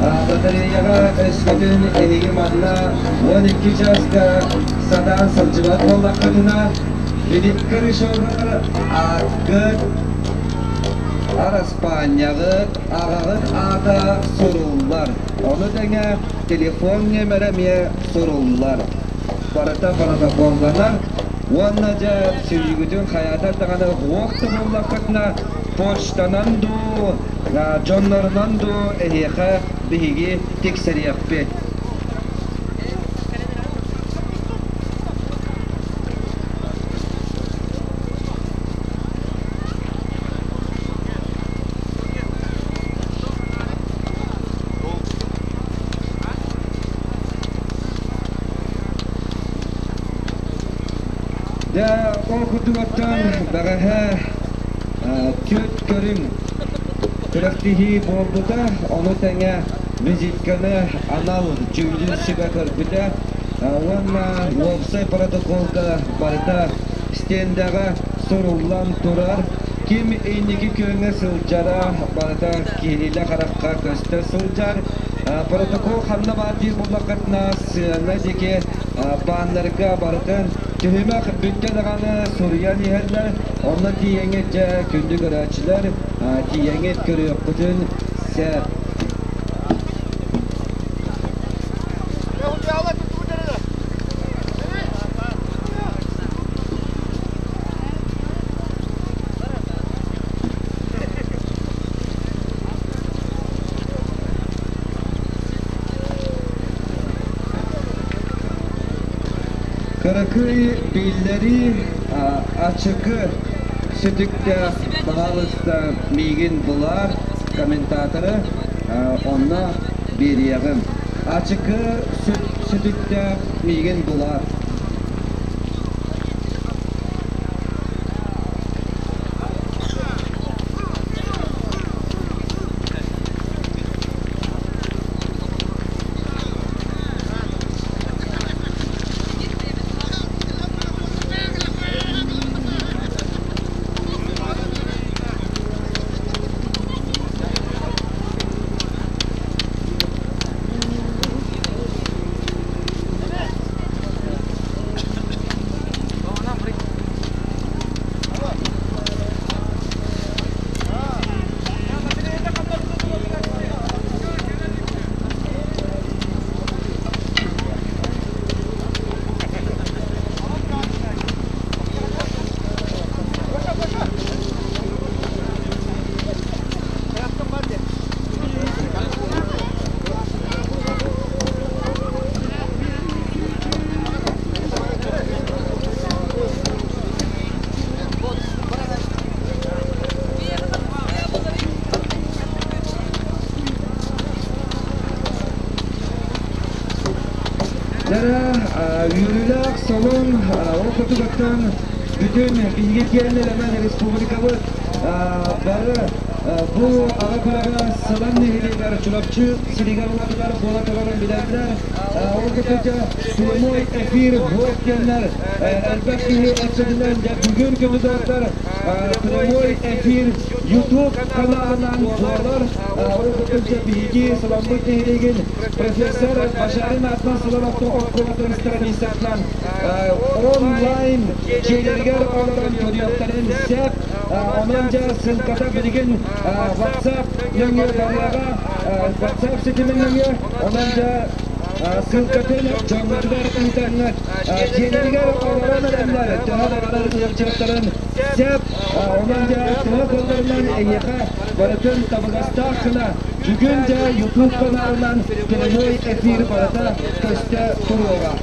Лотереяҕа өскөтүн эһиги манна 12 чааска сатаан сылдьыбат буоллаххытына, Крышовар ааккыт, араспаанньаҕыт, аҕаҕыт аата суруллар. Ону тэҥэ телефон нүөмэрэ эмиэ суруллар. Барыта протоколланар уонна дьэ сүүйгүтүн хайаатар даҕаны уох да буоллаххытына почтанан дуу, дьоннорунан дуу эһиэхэ биһиги тиксэриэхпит. Дьэ, ол курдугуттан бэҕэһээ түөрт көрүҥ күрэхтэһии буолбута, ону тэҥэ визитканы анал дьүүллүүр сүбэ көрбүтэ уонна уопсай протоколга барыта стендэҕэ суруллан турар. Ким инники күөҥҥэ сылдьара барыта киһилэ харахха көстө сылдьар. Протокол ханна баар диир буоллаххытына, сыана диэки бааннарга барытын түһүмэх бүттэ даҕаны суруйан иһэллэр. Онно тиийэҥҥит дьэ күндү көрөөччүлэр, тиийэҥҥит көрүөххүтүн сөп. Кыракый биллэрии ачыкы сүтүктээх баһаалыста миигин булаар комментаторы онно биэриэҕим. Ачыкы сүтүктээх миигин булаар. Дьэ, үөрүүлээх солун ол курдугуттан бүтүн биһиги киэн элэмэн республикабыт бары бу аҕа күрэҕэ Сылан нэһилиэгэр Чурапчы сиригэр-уотугар буола турарын билэллэр. Ол курдук прямой эфир буок диэннэр элбэх киһи эппитинэн дьэ бүгүн көмүдоттар прямой эфир YouTube каналынан буолар. Ол курдук биһиги Сыламмыт нэһилиэгин профессор Башарин аатынан Сылан оскуолатын страницатынан онлайн дьиэлэригэр олорон көрүөхтэрин сөп. Онон дьэ ссылката билигин WhatsApp нөҥүө барыаҕа, WhatsApp ситимин нөҥүө. Онон дьэ ссылкатын дьоҥҥутугар ыытаҥҥыт дьиэлэригэр олорон эрэллэр төһө баҕарар ыалдьыттарын сөп. Онон дьэ төһө кыалларынан эйиэхэ барытын табыгастаах гына бүгүн дьэ YouTube каналынан прямой эфир барыта көстө туруоҕа.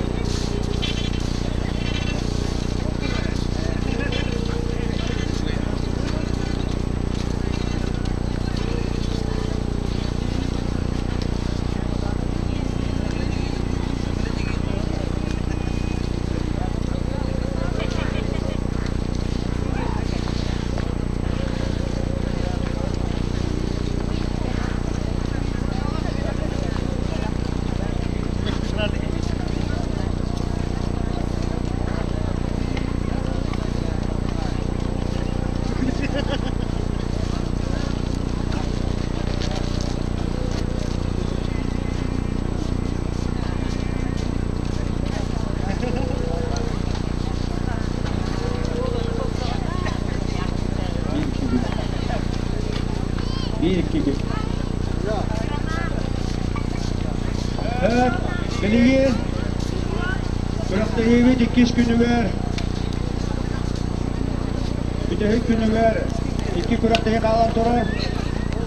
Билигин күрэхтэһиибит иккис күнүгэр, бүтэһик күнүгэр икки күрэхтэһии хаалан турар.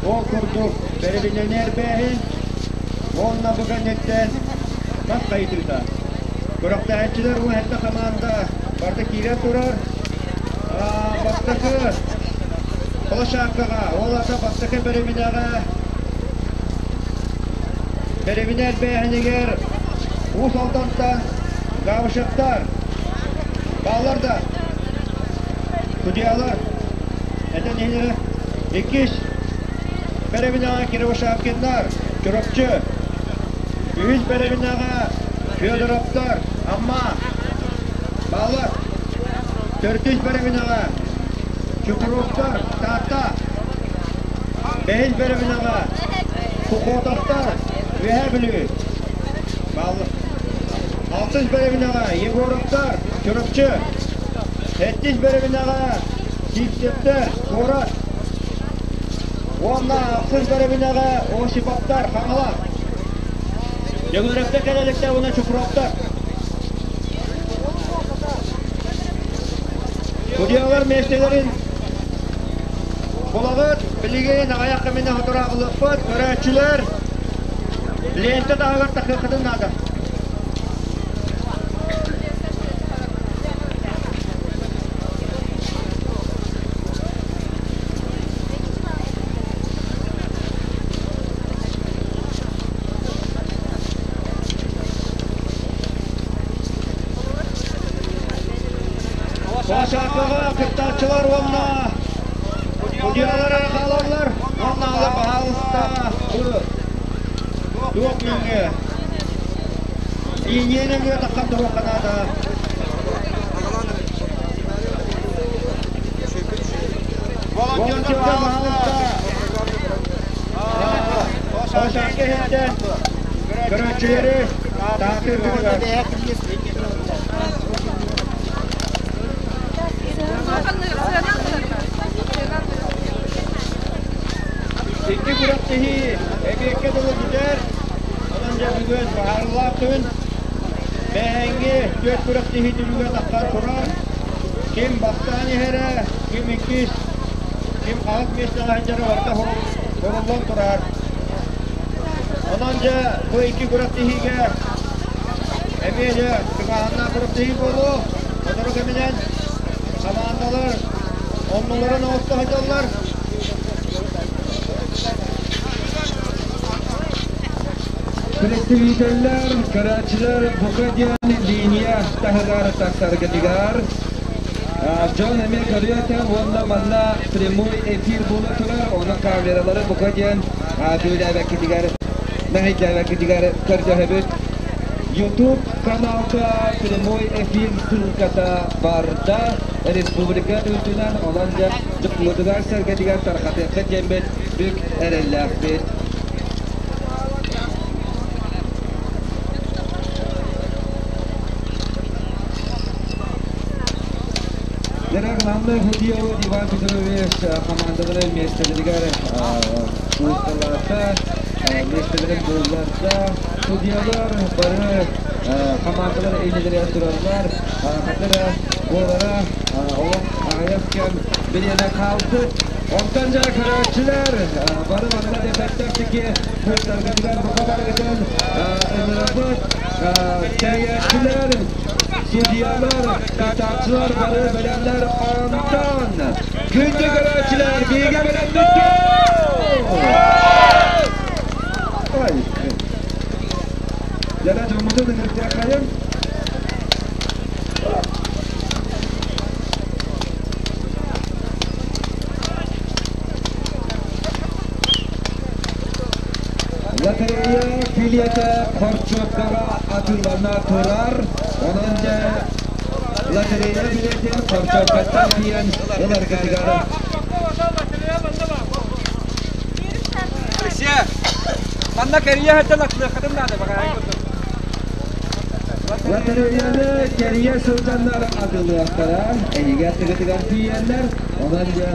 Ол курдук бэрэбинэни эрбээһин уонна бу кэнниттэн мас хайытыыта. Күрэхтэһээччилэр 17 хамаанда барыта киирэн турар. Бастакы площадкаҕа, ол аата бастакы бэрэбинэҕэ бэрэбинэ эрбээһинигэр Уус Алдантан Габышевтар бааллар да судьуйалар этэн иһинэрэ иккис бэрэбинэҕэ Кривошапкиннар Чурапчы, үһүс бэрэбинэҕэ Федоровтар Амма бааллар, төрдүс бэрэбинэҕэ Чукуровтар Таатта, бэһис бэрэбинэҕэ Сухотовтар Үөһээ Бүлүү бааллар, алтыс бэрэбинэҕэ Егоровтар Чурапчы, сэттис бэрэбинэҕэ Сивцевтэр куорат уонна ахсыс бэрэбинэҕэ Осиповтар Хаҥалас. Дьөгүөрэптэр кэлэликтэр уонна Чукровтар. Судьуйалар миэстэлэрин булаҕыт. Билигин аҕыйах кэминэ хотураабылыахпыт. Көрөөччүлэр лиэнтэ таһыгар тахыаххытын наада. Площадкаҕа кыттааччылар уонна судьуйалар эрэ хаалаллар. Уонна баһаалыста туох нөҥүө линия нөҥүө тахсан туруохха наада. Волонтердар баһаалыста площадка иһиттэн көрөөччүлэри таатырдылар. Икки күрэхтэһии эбиэккэ дылы бүтэр. Онон дьэ бүгүн баһаарылаах күн. Бэһэҥҥи түөрт күрэхтэһии түмүгэ тахсан турар. Ким бастаан иһэрэ, ким иккис, ким хаһыс миэстэҕэ сылдьара барыта суруллан турар. Онон дьэ бу икки күрэхтэһиигэ эмиэ дьэ тыҥааһыннаах күрэхтэһии буолуо. Сотору кэминэн хамаандалар оннуларын оҥосто сылдьаллар. Представителлэр, көрөөччүлэр бука диэн линия таһыгар тахсаргытыгар дьон эмиэ көрүөтэ уонна манна прямой эфир буола турар, онон камералары бука диэн бүөлээбэккитигэр, мэһэйдээбэккитигэр көрдөһөбүт. YouTube каналга прямой эфир ссылката барда республика үрдүнэн, онон дьэ дьоммутугар-сэргэтигэр тарҕатыаххыт диэммит бүк эрэллээхпит. Дьэ, главное Худиева Иван Петрович хамаандалары миэстэлэригэр уусталаата, миэстэлэрин булларда. Судьялар бары хамаандалар иннилэригэр тураллар. Хатыра буолара олох аҕыйах кэм бириэмэ хаалбыт. Онтон дьэ көрөөччүлэр бары манна дэпэттэх кыттаргытыгар бука барыгытын ыҥырабыт. Тэрийээччилэр, судьялар, кыттааччылар бары бэлэмнэр. Онтон күндү көрөөччүлэр биһиги бэлэммит Ой. Дьэ, дьоммутун ыҥыртыаххайын. Лотерея билиэтэ хорчуопкаҕа атыылана турар. Онон дьэ лотерея билиэтин хорчуопкаттан тиийэн ыларгытыгар Алексей, манна кэрийэ сылдьан атылыаххытын наада баҕайы. Лотереяны кэрийэ сылдьаннар атылыахтара, эһиги аттыгытыгар тиийэллэр. Онон дьэ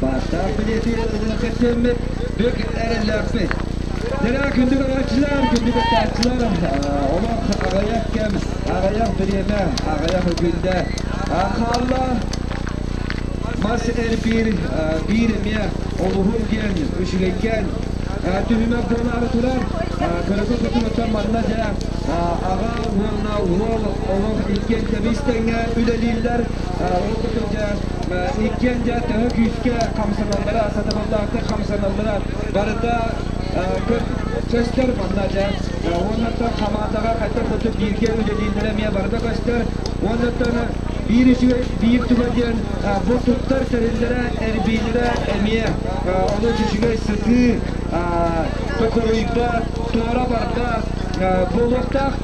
бааттаах билиэти ылыаххыт диэммит бүк эрэллээхпит. Дьэ, күндү көрөөччүлэр, күндү кыттааччылар, олох аҕыйах кэм, аҕыйах бириэмэ, аҕыйах күндэ хаалла. Мас эрбиир биир эмиэ олуһун диэн үчүгэйкээн түһүмэх буолаары турар. Көрөгө хотунуттан манна дьэ аҕа уонна уол олох иккиэн тэбис тэҥҥэ үлэлииллэр. Ол курдук дьэ иккиэн дьэ төһө күүскэ хамсаналлара, сатабыллаахтык хамсаналлара барыта көстөр манна дьэ. Уоннаттан хамаандаҕа хайдах курдук бииргэ үлэлииллэрэ эмиэ барыта көстөр. Уоннаттан биир үчүгэй биир туга диэн бу туттар тэриллэрэ, эрбиилэрэ эмиэ олус үчүгэй сытыы, токуруйбат, туора барбат буолуохтаах.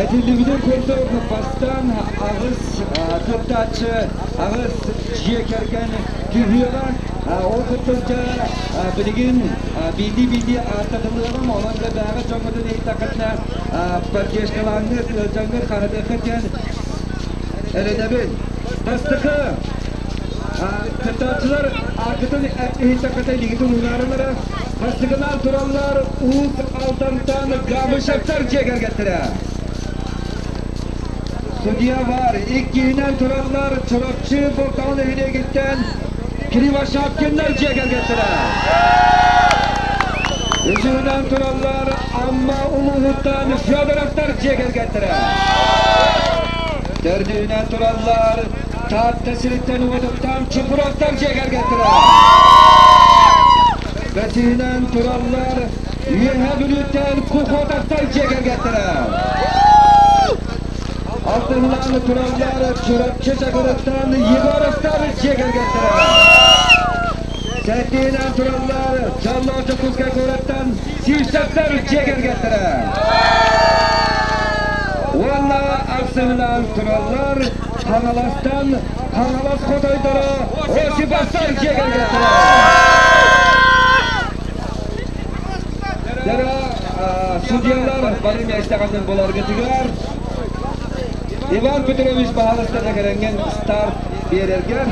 Этиллибитин курдук, бастаан аҕыс кыттааччы, аҕыс дьиэ кэргэн түһүөҕэ. Ол курдук дьэ билигин биирдии-биирдии ааттатыллыаҕым, онон дьэ бэйэҕит дьоҥҥутун иһиттэххитинэ поддержкалааҥҥыт, ыалдьаҥҥыт, хаһытыаххыт диэн эрэнэбин. Бастакы кыттааччылар ааккытын иһиттэххитэ илиигитин уунаарылара. Бастакынан тураллар Уус Алдантан Габышевтар дьиэ кэргэттэрэ. Судья бар. Иккиһинэн тураллар Чурапчы Болтоҕо нэһилиэгиттэн Кривошапкиннар дьиэ кэргэттэрэ. Үсүһүнэн тураллар Амма улууһуттан Федоровтар дьиэ кэргэттэрэ. Төрдүһүнэн тураллар Таатта сириттэн уотуттан Чупуровтар дьиэ кэргэттэрэ. Бэсиһинэн тураллар Үөһээ Бүлүүттэн Кухотовтар дьиэ кэргэттэрэ. Алтыһынан тураллар Чурапчы Чакырыттан Егоровтар дьиэ кэргэттэрэ. Сэттиһинэн тураллар Дьоллоох Дьокуускай куораттан Сивцевтэр дьиэ кэргэттэрэ. Уонна ахсыһынан тураллар Хаҥаластан Хаҥалас хотойдоро Осиповтар дьиэ кэргэттэрэ. Дьара судьялар бары миэстэҕитин буларгытыгар Иван Петрович баһаалыста кэрэҥҥин старт биэрэргэр.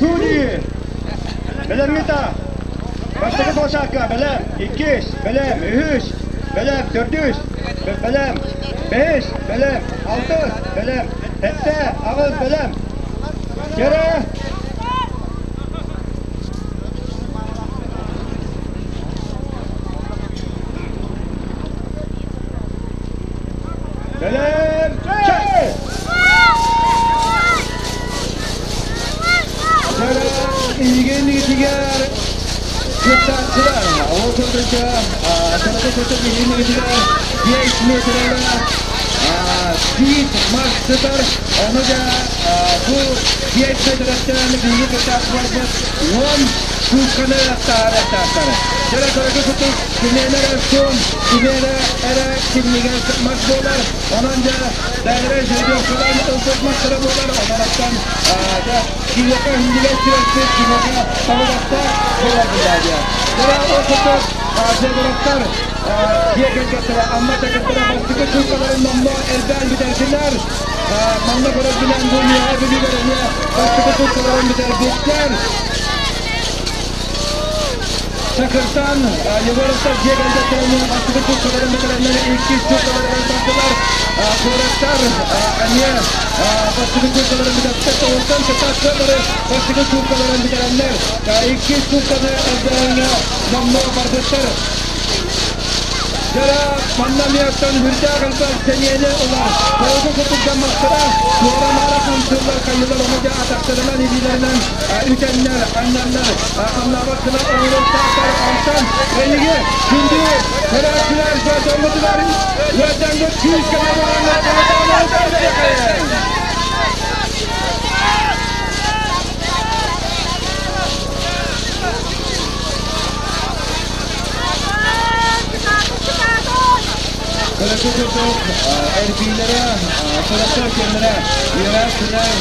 Судьи! Бэлэммита! Бастакы площадка бэлэм, иккис, бэлэм, үһүс, бэлэм, төрдүс, бэлэм, бэһис, бэлэм, алтыс, бэлэм, сэттэ, аҕыс, бэлэм. Дьэрэ! Бэлэм! Чэй! Дьэрэ, иһигин игитигэр кыттааччылар, ол курдук кыракы курдук иһин игитигэр 5 метрэлээх тиит мас сытар. Ону да бу 5 метрэттэн биһиги кыттааччыларбыт 10 суукканы таһаарыахтаахтар. Дьэрэ кыракы курдук кимиэнэ эрэ суон, кимиэнэ эрэ синньигэс мас буолар. Онон дьэ бэйэлэрэ жеребьевкалаан ылбыт мастара буолар. Онон оттон дьэ киһиэхэ иһинньигэс түбэспит, кимиэхэ табыгастаах буолар биллээ диэ. Дьэ ол курдук Федоровтар дьиэ кэргэттэрэ Амма чакырдара бастакы сууккаларын номнуо элбээн бүтэрдилэр. Манна көрөргүнэн бу Үөһээ Бүлүүлэр эмиэ бастакы сууккаларын бүтэрбиттэр. Чакыртан Егоровтар дьиэ кэргэттэринэн бастакы сууккаларын бүтэрэннэр иккис сууккаларыгар бардылар. Куораттар эмиэ бастакы сууккаларын бүтэртэ. Тоҕустан кытааччылары бастакы сууккаларын бүтэрэннэр иккис суукканы элбээҥҥэ номнуо барбыттар. Дьара манна миэттэн үрдээх элбэх сэниэни ылар. Тоҕугу курдук дьаммахтара туора-маара хамсыыллар, хайыылар ону дьэ атахтарынан, илиилэринэн үтэннэр, анньаннар, хамнаабат гына оҥоруохтаахтар. Онтон эһиги күндү көрөөччүлэр дьоҥҥутугар ыалдьаҥҥыт күүс-көмө буолаҥҥыт хаһытаан Кыракы курдук эрбиилэрэ, сорохтор киэннэрэ үөрэ күнэн,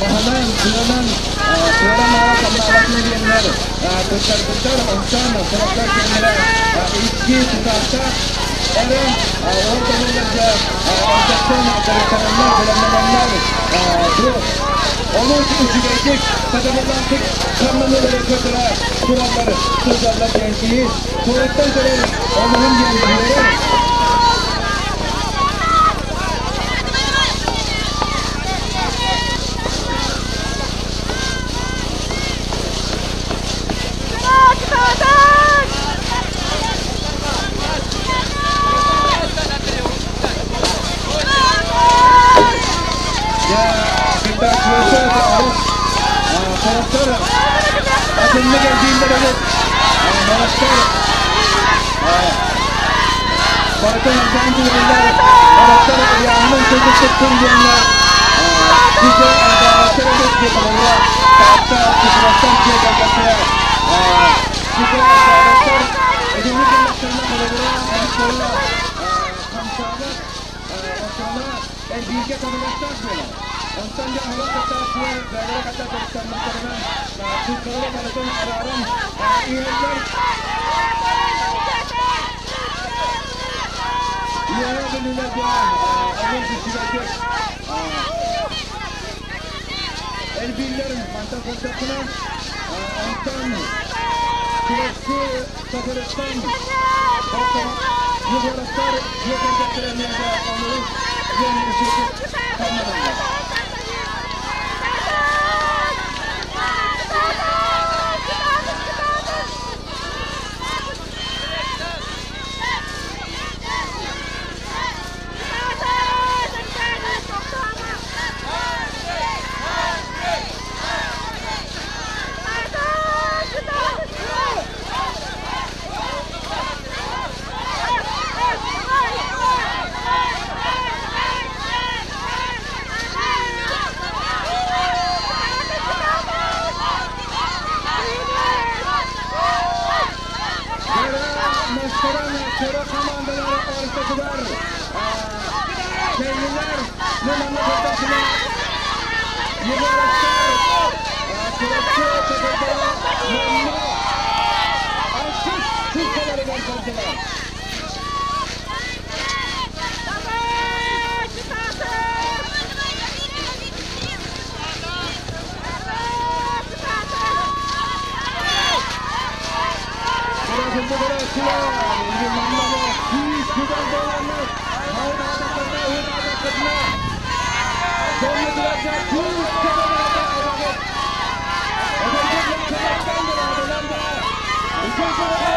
маһынан, тыанан, туора-маара хамнаабатын диэннэр туттарбыттар. Онтон сорохтор киэннэрэ икки тутаахтаах эрэ ол тобулларга эрдэттэн дьарыктананнар, бэлэмнэнэннэр бу олус үчүгэйдик, сатабыллаахтык хамнаныылары көрдөрө тураллар, сылдьаллар диэн киһи туораттан көрөр олуһун диэн үөрэр. Дьэ, кыттааччыларбыт олус сорохтор атыннык эргииллэр эбит. Сорохтор барытын элбээн түһэллэр. Сорохтор ыйааһынын кыргыттыктын диэннэр ситэ элбээбэттэр эбит диэн холобура Таатта Кутуровтар дьиэ кэргэттэрэ ситэ элбээбэттэр. Итинник гыннахтарына холобура оскуола хамсаабат, оччоҕуна эргииргэ табыгастаах буолар. Онтон дьэ аһылык кыттааччылар бэйэлэрэ хата дьарыктаммыттарынан сыыппараны барытын арааран иһэллэр. Үөһээ Бүлүүлэргэ олус үчүгэйдик элбииллэр мантан көрдөххүнэ, онтон Чурапчы Чакырыттан Егоровтар дьиэ кэргэттэрэ эмиэ да олус диэн үчүгэйдик хамнаналлар. Мастаран сорох хамаандалар ортотугар кэллилэр. Ну, манна көрдөхпүнэ, Егоровтар Чурапчы чакырдара манна алтыс сууккаларыгар бардылар. Бырахылды көрөөччүлэр, манна күүс күдэр буоланнар, хаһыытаатахтарына, ыһыытаатаххытына, дьоммутугар күүс көмөлөһө эбэҕит. Эдэргит кылаттан бураадылар да, үчүгэй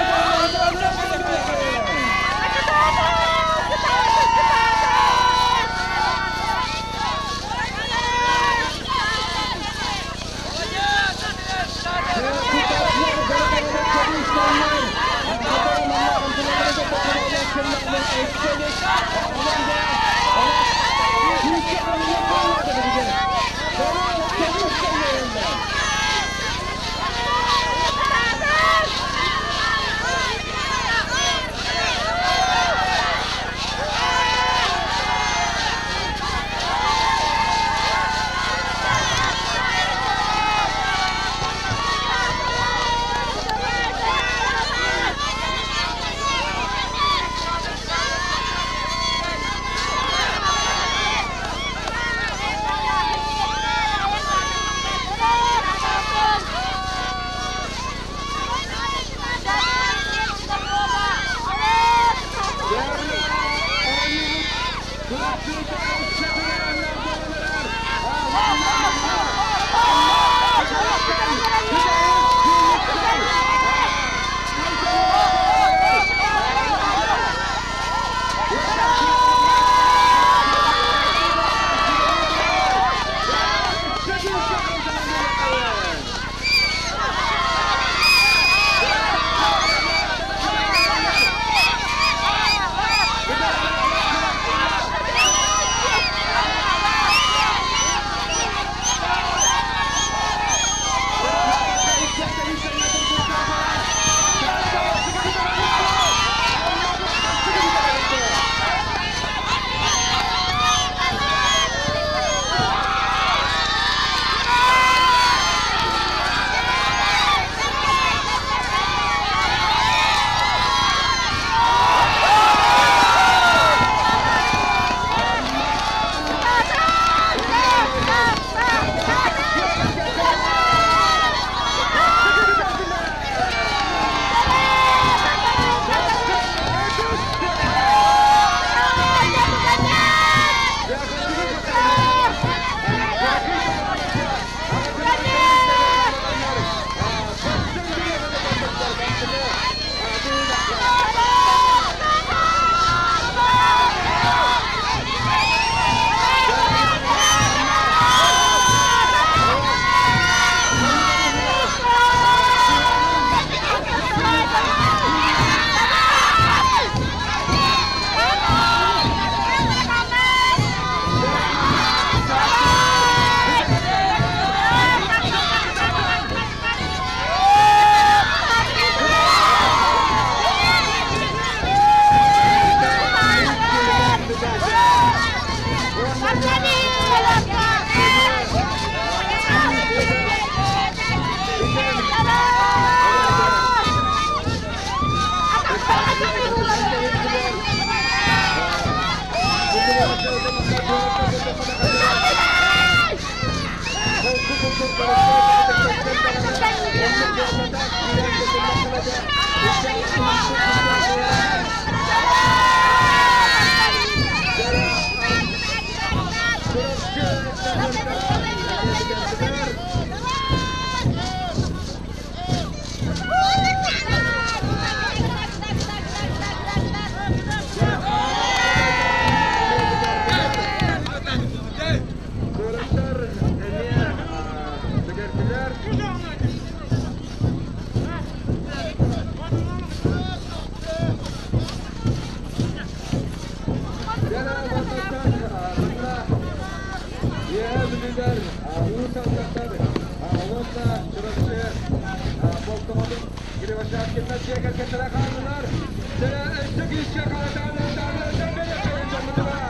Куораттар эмиэ бүтэрдилэр. Дьэ, мантан манна Үөһээ Бүлүүлэр, Уус Алдаттар уонна Чурапчы Болтоҕотун Кривошапкиннар дьиэ кэргэттэрэ хааллылар. Дьэ, өссө күүскэ харатаан ытаан бэлэххэ дьоммутугар!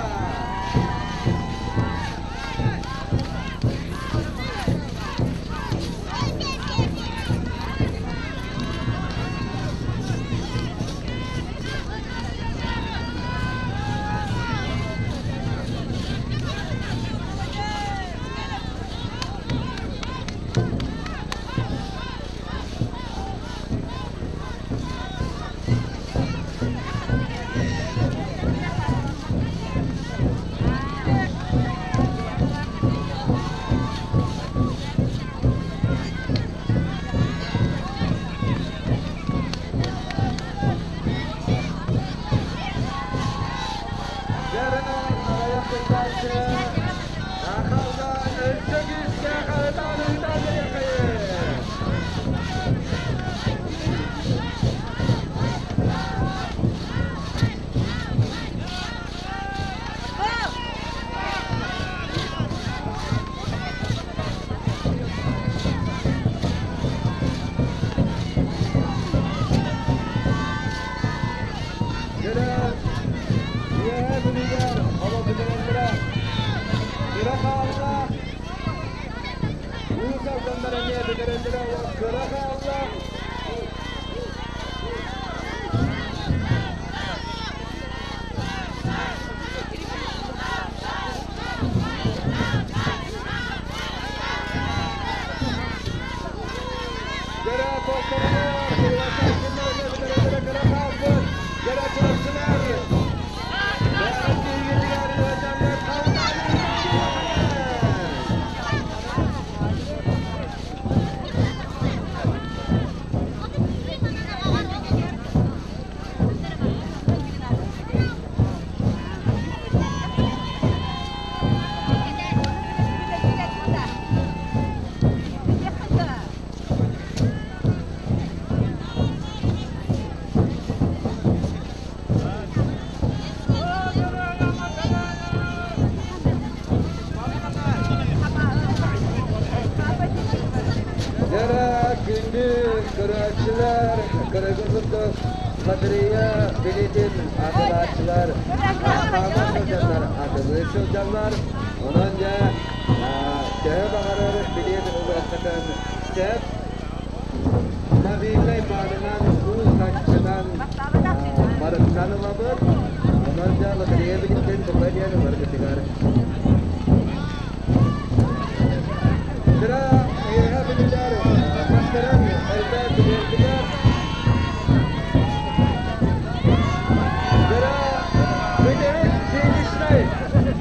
Үөһээ Бүлүүлэр олохсуталлара кыра хаалла, Уус Алданнар эмиэ бүтэрэллэрэ кыра хаалла. Дьэрэ Толкоролор, Кривошапкиннар эмиэ бүтэрэллэрэ кыра хаалбыт. Дьэрэ Чурапчылар, бэйэҕит киһигитигэр ыалдьаннар халлааны Дьэрэ күндү көрөөччүлэр, көрөгө курдук лотерея билиэтин атылааччылар, хаама сылдьаллар, атылыы сылдьаллар. Онон дьэ, төһө баҕарар билиэт ылыаххытын сөп. Мобильнай баанынан, уу харчынан барыттан ылабыт. Онон дьэ лотерея билиэтин бука диэн ыларгытыгар. Кыра үөһэ бүлүүлэр мастарын элбэх билиэрдилэр. Кыра бүтэһик финишнай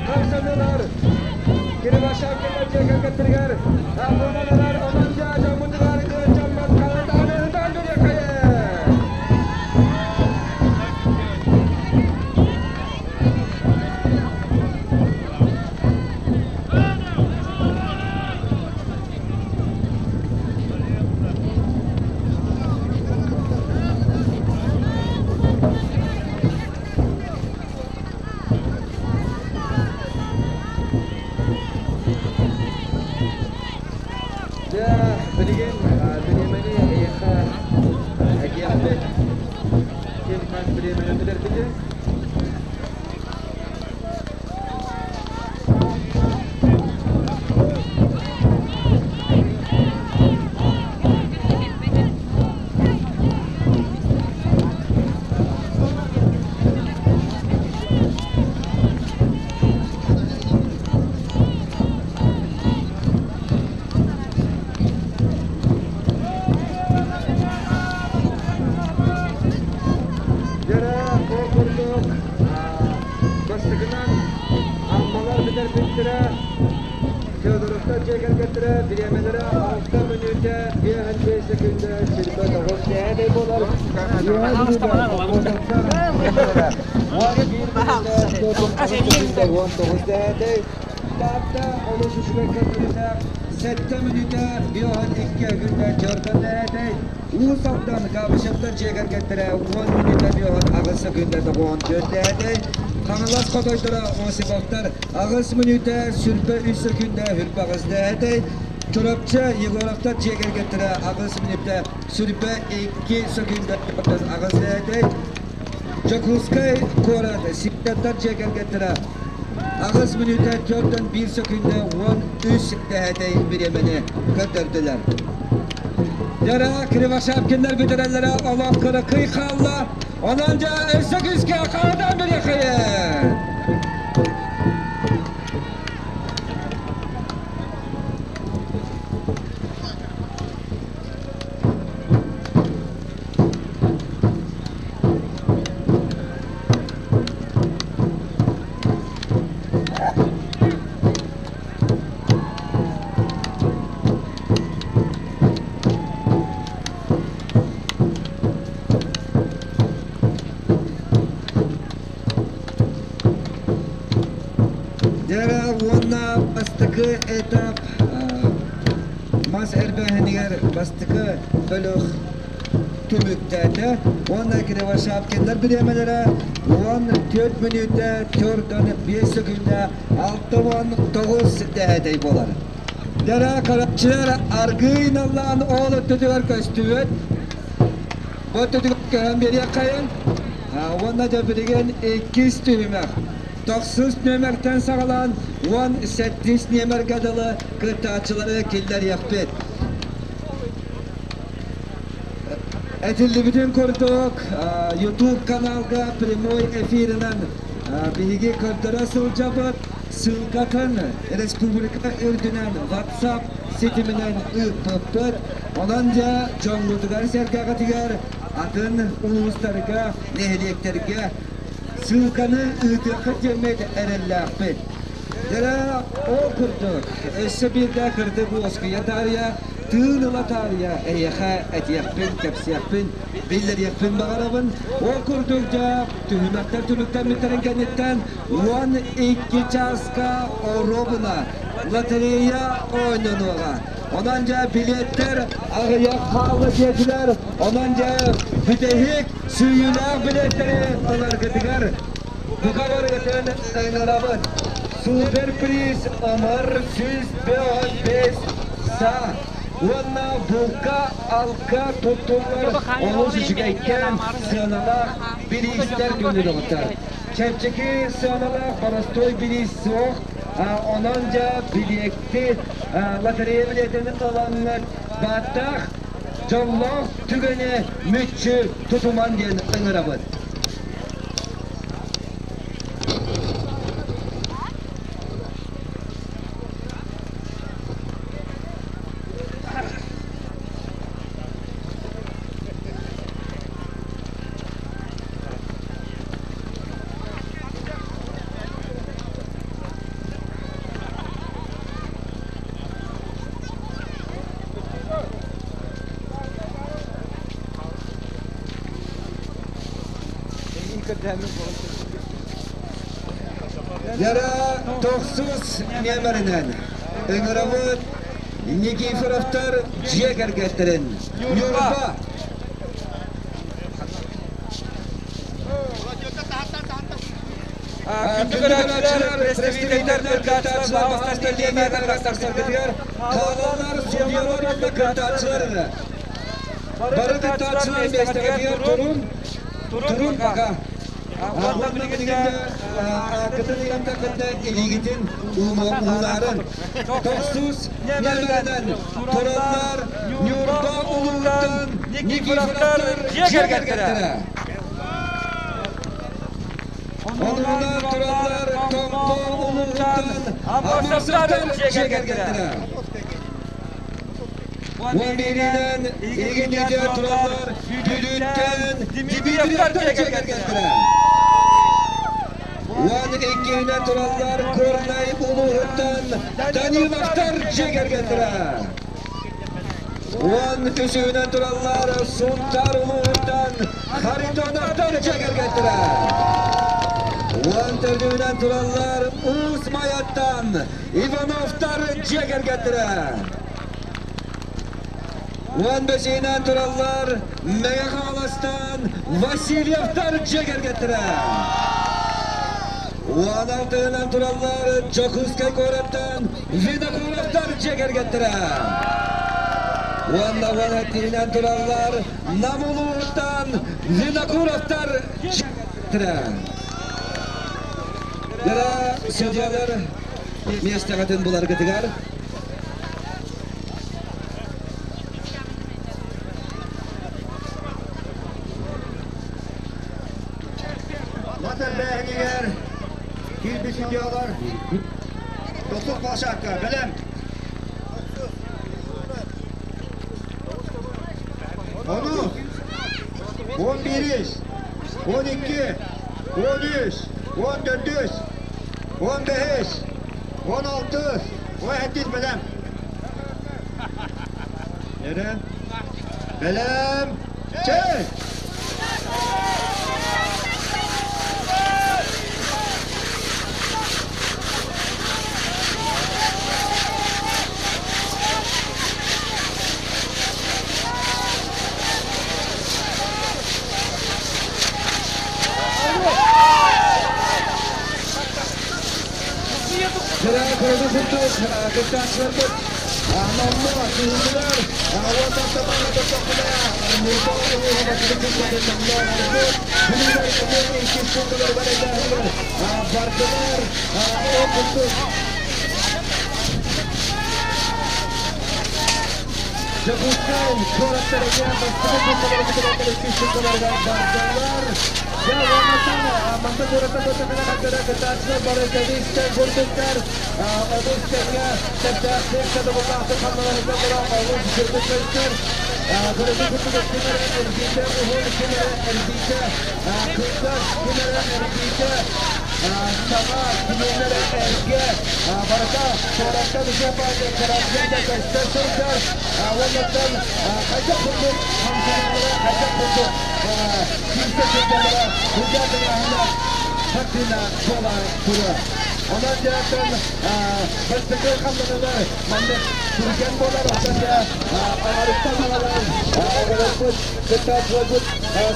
хамсаныылар Кривошапкиннар дьиэ кэргэттэригэр Ахунаналар онон дьэ дьоммутугар ыалдьаммат хаһытааны ыһытаан бириэхэйэ! Дьэ, билигин бириэмэни эйиэхэ этиэхпит. Ким хас бириэмэни билэрбитин. жекергеттері бириэмэлэрэ 6 мүнүүтэ 55 секунда 29 дэһэдэй буолар. Үөһээ Бүлүүгэ Боппуосовтар бириэмэлэрэ 11 мүнүүтэ 49 секунда 19 дэһэдэй. Таатта олус үчүгэй көрдөрүүлээх 7 мүнүүтэ 52 күндэ 4 дэһэдэй. Уус Алдан Габышевтар дьиэ кэргэттэрэ 10 мүнүүтэ 58 секунда 94 дэһэдэй. Хаҥалас хотойдоро Осиповтар 8 мүнүүтэ 23 секунда 28 дэһэдэй. Чурапчы Егоровтар дьиэ кэргэттэрэ 8 мүнүүтэ 22 секунда 8 дэһэдэй. Дьокуускай куорат Ситтаттар дьиэ кэргэттэрэ 8 мүнүүтэ 4-1 секунда 13 дэһэдэй бириэмэни көрдөрдүлэр. Дьара Кривошапкиннар бүтэрэллэрэ олох кыракый хаалла. Онон дьэ өссө күүскэ хаатан бириэхэйин! Дьэ уонна бастакы этап мас эрбээһинигэр бастакы бөлөх түмүктээтэ уонна Кривошапкиннар бириэмэлэрэ 14 мүнүүтэ 4-5 секунда 69 дэһэтэй буолар. Дьара караччылар аргыый наллаан ол өттүтүгэр көстүбэт. Бу өттүтүгэр көһөн биэриэххэйин. Уонна дьэ билигин иккис түһүмэх. Тохсус нүөмэртэн саҕалаан 18 нүөмэргэ дылы кыттааччылары киллэриэхпит. Этиллибитин курдук, YouTube каналга прямой эфиринэн биһиги көрдөрө сылдьабыт. Ссылкатын республика үрдүнэн WhatsApp ситиминэн ыыппыппыт. Онон дьэ дьоҥҥутугар-сэргэҕитигэр атын улуустарга, нэһилиэктэргэ ссылканы ыытыаххыт диэммит эрэллээхпит. Дьэ, ол курдук, өссө биирдэ кырдык уоскуйа таарыйа, тыын ыла таарыйа эйиэхэ этиэхпин, кэпсиэхпин, биллэриэхпин баҕарабын. Ол курдук дьэ, түһүмэхтэр түмүктэммиттэрин кэнниттэн 12 чааска оруобуна лотерея оонньонуоҕа. Онон дьэ билиэттэр аҕыйах хаалла диэтилэр. Онон дьэ бүтэһик сүүйүүлээх билиэттэри ыларгытыгар бука барыгытын ыҥырабыт. Суперприз омор 155 са уонна булка алка туттуллар олус үчүгэйкээн сыаналаах бириистэр күндүлүҕүттэр. Чэпчэки сыаналаах боростуой бириис суох, онон дьэ билиэкти лотерея билиэтин ылаҥҥыт бааттаах дьоллоох түгэни мүччү тутуман диэн ыҥырабыт. Яра тохсус нүөмэринэн ыҥырабыт Никифоровтар дьиэ кэргэттэрин Ньурба Күндү көрөөччүлэр, представителлэр, кыттааччылар, бастакы линиялар хаалалар, судьялар уонна кыттааччылар Бары кыттааччылар миэстэгэтигэр турун, турун пока. Уонна билигин ааккытын ыйан-такытта илиигитин уулаарын. Тохсус ньэмэринэн тураллар Ньурба улууһуттан Никифоровтар дьиэ кэргэттэрэ. Онуһунан тураллар Томпо улууһуттан Аммосовтар дьиэ кэргэттэрэ. 11-инэн Игинньигэ тураллар Бүлүүттэн Дмитриевтар дьиэ кэргэттэрэ. 12 Иккиһинэн тураллар Горнай улууһуттан Даниловтар дьиэ кэргэттэрэ. 13-үһүнэн тураллар Сунтаар улууһуттан Харитоновтар дьиэ кэргэттэрэ. 14-үһүнэн тураллар Уус Майаттан Ивановтар дьиэ кэргэттэрэ. 15-инэн тураллар Мэҥэ Хаҥаластан Васильевтар дьиэ кэргэттэрэ. 16-ынан тураллар Дьокуускай куораттан Винокуровтар дьиэ кэргэттэрэ. Уонна 17-инэн тураллар Нам улууһуттан Винокуровтар дьиэ кэргэттэрэ. Дьара судьялар миэстэҕитин буларгытыгар. Мас эрбээһинигэр киирбит судьялар тохсус площадка бэлэм. Онус, 11, 12, 13, 14, 15, 16, 17 бэлэм. Эрэ. Бэлэм. Чэй! Дьэ, көрү курдук кыттааччыларбыт номнуо кыһыннылар. Уонна табаҕа тохтохпуна Ньурба улууһа бастакы кыттарын номнуо барбыт. Бүлүүлэр эмиэ иккис пункталар барайдааһыгар бардылар. Ол курдук Дьокуускай куораттар эмиэ бастакы пункталары бүтэрэллэр, иккис пункталарыгар бардылар. Дьэ, уоннаттан манна куораттан көрдөххүнэ хардара кыттааччылар бары тэбис-тэҥ курдуктар. Олус тэҥҥэ сөптөөхтүк, сатабыллаахтык хамнанаһытталлара олус үчүгэйдик көстөр. Көрөбүт курдук ким эрэ эргиитэ уһун, ким эрэ эргиитэ кылгас, ким эрэ эргиитэ саҥа, кимиэнэ эрэ эргэ. Барыта куораттан үчүгэй кыратыйа көстө сылдьар. Уоннаттан хайдах курдук хамсаналлара, хайдах курдук киирсэ сылдьаллара үрдээх тыҥааһыннаах хартыына буола турар. Онон дьэ бастакы хамнаналар маннык түргэн буолар, оттон дьэ аҥарыттан аҕалан оҕолорбут, кыттааччыларбыт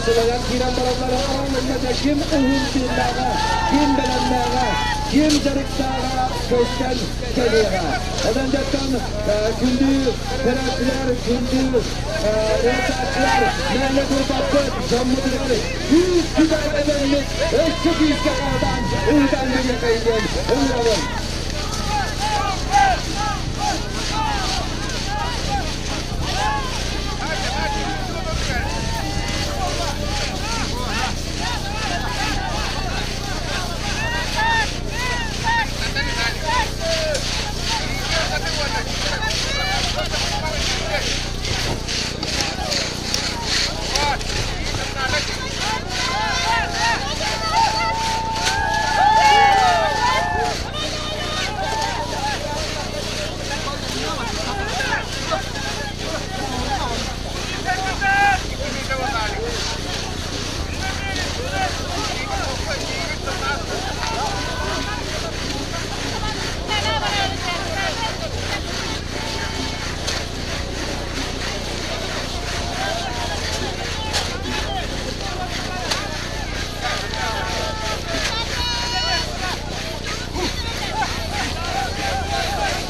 сылайан киирэн бараллар. Ол манна да ким уһун тыыннааҕа, ким бэлэмнээҕэ, ким дьарыктааҕа көстөн кэлиэҕэ. Онон дьэттэн күндү көрөөччүлэр, күндү ыалдьааччылар, мээнэ турбаппыт, дьоммутугар күүс-күдэх эбэммит өссө күүскэ хаатаан ыытан бириэхэйин диэн ыҥырабын.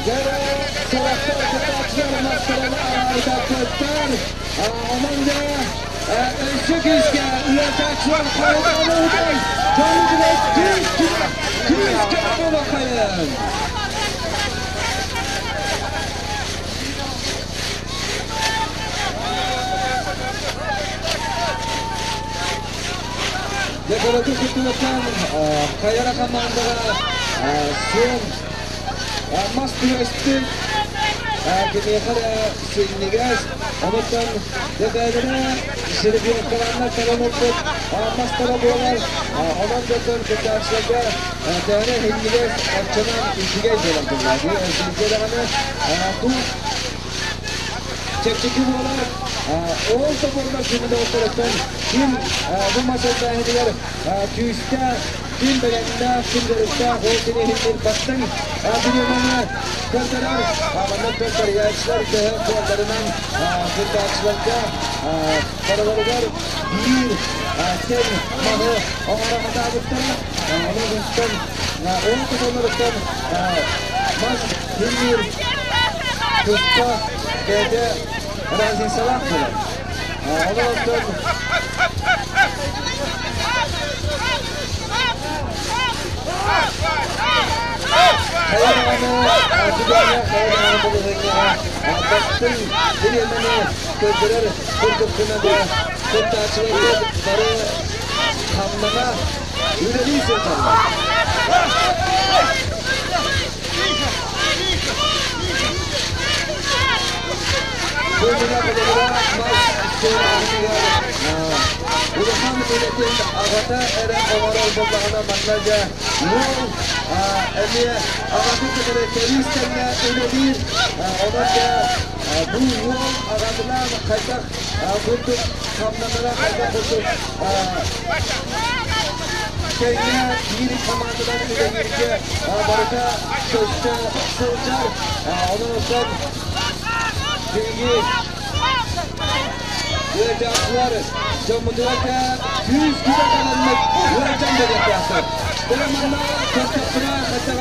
Дьэ, сорохтор кытааччылар мастарын араайтаппыттар. Онон дьэ, өссө күүскэ ыалдьааччылар хойутаабытын дьонугар күүс-күдэх, күүс-көмө буолуоххайын. Дьэ, көрөтү кыттыгыттан хайара хамаандаҕа суон мас түһэстин. Кимиэхэ эрэ синньигэс, онуттан бэйэлэрэ жеребьевкалааннар талан ылбыт мастара буолар. Онон дьонтон кыттааччыларга төһөнө иһинньигэс, оччонон үчүгэй буолар буоллаа дии. Эргилгэ даҕаны туох чэпчэки буолар. Ол тобурунар күнү доҕотторуттан ким бу мас элбээһинигэр күүстээх, ким бэлэмнээх, ким дьарыктаах, ол кини иһин бастыҥ бириэмэни көрдөрөр. Манна тэрийээччилэр төһө кыалларынан кыттааччыларга барыларыгар биир тэҥ маһы оҥоро сатаабыттара. Онон ол тутулларыттан мас иһинниир туспа бэйэтэ разницалаах буолар. Онон оттон хайа даҕаны түгэҥҥэ, хайа даҕаны балаһыанньаҕа бастыҥ бириэмэни көрдөрөр курдуккуна да, кыттааччыларбыт бары хамнана үлэлии сылдьаллар. Бу иннинэ холобура мас суорааһыныгар улахан үлэтин аҕата эрэ оҥорор буоллаҕына, манна дьэ уол эмиэ аҕатын кытары тэриис тэҥҥэ үлэлиир. Онон дьэ бу уол аҕатынаан хайдах курдук хамнанара, хайдах курдук тэҥҥэ биир хамаанданан үлэлииргэ барыта көстө сылдьар. Онон оттон биһиги ыалдьааччылар дьоммутугар күүс күдэ таланнык ыалдьан бэлиэтээхтэр. Дьэ манна көрдөхпүнэ хайдах.